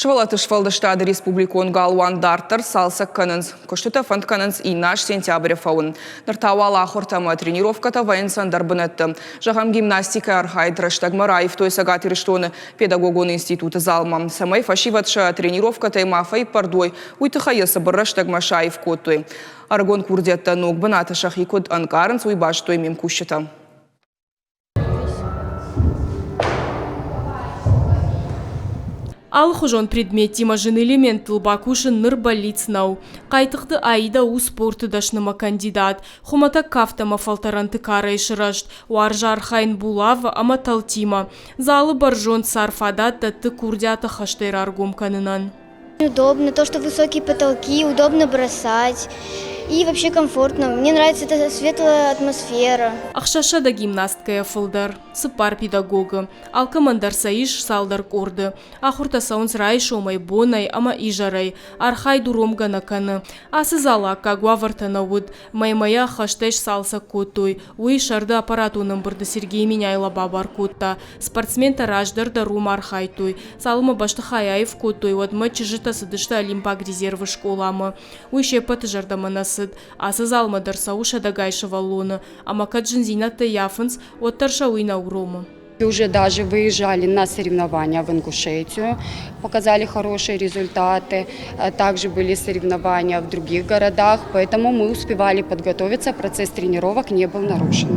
Сывӕллӕтты сфӕлдыстады республикон галуан дарддӕр цалцӕг кӕнынц. Куыстытӕ фӕнд кӕнынц иннӕ аз сентябры фӕуын. Ныр та уал ахуыртӕ ӕмӕ тренировкӕтӕ вӕййынц ӕндӕр бынӕтты. Зӕгъӕм, гимнастикӕйы архайд рӕстӕгмӕ раивтой Цӕгат Ирыстоны педагогон институты залмӕ. Цӕмӕй фӕсивӕд сӕ тренировкӕтӕй ма фӕиппӕрд уой, уый тыххӕй йӕ цыбыр рӕстӕгмӕ саив кодтой. Ӕрыгон курдиӕттӕ ног бынаты сӕхи куыд ӕнкъарынц, уый базыдтой ме мкусджытӕ. Алыхуызон предметтимӕ зын элементтыл бакусын ныр бӕллиц нӕу. Хъайтыхъты Аидӕ у спорты дӕснымӕ кандидат. Хуымӕтӕг кафт ӕмӕ фӕлтӕрӕнты карӕй сырӕзт. Уарзы архайын булавы ӕмӕ тӕлтимӕ. Залы бӕрзонд сӕр фадат дӕтты курдиаты хӕстӕй раргом кӕнынӕн. Удобно, то, что высокие потолки, удобно бросать. И вообще комфортно. Мне нравится эта светлая атмосфера. Ӕхсӕзсӕдӕ гимнасткӕйӕ фылдӕр, цыппар педагогы. Алкӕмӕн дӕр сӕ ис цалдӕр къорды. Ахуыртӕ цӕуынц райсомӕй, бонӕй ӕмӕ изӕрӕй. Архайд уромгӕ нӕ кӕны. Ацы залы аккаг уавӕртӕ нӕ уыд. Мӕй-мӕйӕ ӕххӕстӕй сцалцӕг кодтой. Уый сӕрды аппаратон ӕмбырды Сергей Меняйло бабар кодта. Спортсментӕ раздӕр дӕр уым архайдтой. Цалынмӕ бӕстыхай аив кодтой, уӕдмӕ чызджытӕ цыдысты Олимпаг резервы скъоламӕ. Уый се ппӕты зӕрдӕмӕ нӕ цыд. Ацы залмӕ дӕр цӕуы сӕдӕгай сывӕллоны. Ӕмӕ кӕд зындзинӕдтӕ ййафынц, уӕддӕр сӕ уый нӕ уромы. Уже даже выезжали на соревнования в Ингушетию, показали хорошие результаты. Также были соревнования в других городах, поэтому мы успевали подготовиться, процесс тренировок не был нарушен.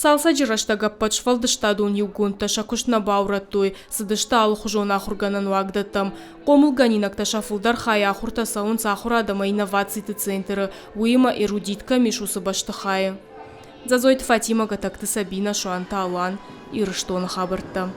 Цалцӕджы рӕстӕг ӕппӕт сфӕлдыстадон иугондтӕ сӕ куыст нӕ баурӕдтой, цыдысты алыхуызон ахуыргӕнӕн уагдӕттӕм. Хъомылгӕнинӕгтӕ сӕ фылдӕр хайы ахуыртӕ цӕуынц ахуырад ӕмӕ инновациты центры, уыимӕ Эрудит кӕм ис, уыцы бӕстыхайы. Дзӕдзойты Фатимӕ, Гӕтӕгты Сабинӕ, Суанты Алан, Ирыстоны хабӕрттӕ.